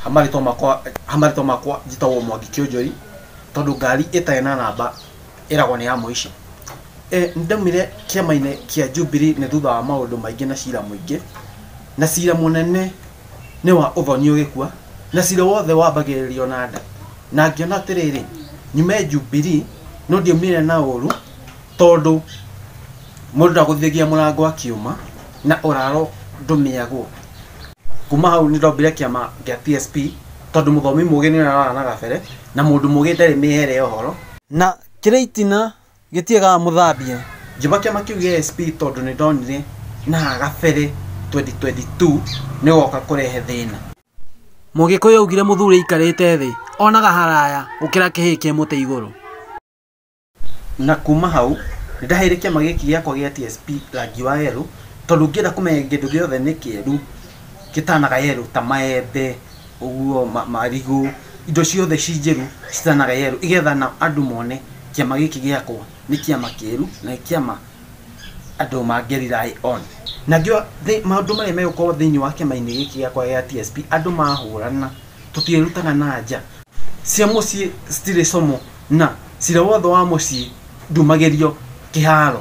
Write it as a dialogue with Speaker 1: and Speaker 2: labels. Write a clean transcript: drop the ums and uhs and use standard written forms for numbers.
Speaker 1: Ha marĩtwa makwa njĩtagwo Mwangi Kĩonjori, tondũ ngari ĩtarĩ na namba ĩragwo nĩ ya mũici. Nĩndaumire kĩama-inĩ kĩa Jubilee nĩ thutha wa maũndũ maingĩ na cira mũingĩ, na cira mũnene nĩ wa ũthoni ũgĩkua, na cira wothe wambagĩrĩrio na nda. Na ngĩona atĩrĩrĩ, nyume Jubilee no ndiaumire na ũru, tondũ mũndũ ndagũthagia mũrango akiuma na ũraro ndũmĩagwo. Kuma hau nĩ ndombire kĩama gĩa TSP, tondũ mũthomi mũgĩ nĩ ũrĩa ũraraga na gabere, na mũndũ mũgĩ ndarĩ mĩhere ya ũhoro. Na kĩrĩa itina gĩtiagaga mũthambia. Ngĩũmba kĩama kĩu gĩa SP tondũ nĩ ndonire na haha gabere 2022 nĩ goka kũrehe thĩna. Mũgĩkũyũ augire mũthuri aikarĩte thĩ onaga haraya gũkĩra kĩhĩĩ kĩ mũtĩ igũrũ. Na kuma hau nĩ ndaheire kĩama gĩkĩ gĩakwa gĩa TSP rangi wa yerũ, tondũ ngĩenda kũmenya kĩndũ gĩothe nĩ kĩeru gĩtanaga yerũ, ta maembe ũguo, marigũ, indo ciothe ci njĩru citanaga yerũ, igetha na andũ mone kĩama gĩkĩ gĩakwa nĩ kĩama kĩeru na nĩ kĩama andũ mangĩ rely on. Na ngĩoa maũndũ marĩa megũkorwo thĩinĩ wa kĩama-inĩ gĩkĩ gĩakwa gĩa TSP, andũ mahũrana tũtirĩrutaga na nja. Cia mũciĩ citirĩ como, na cira wothe wa mũciĩ ndumagĩrio kĩharo.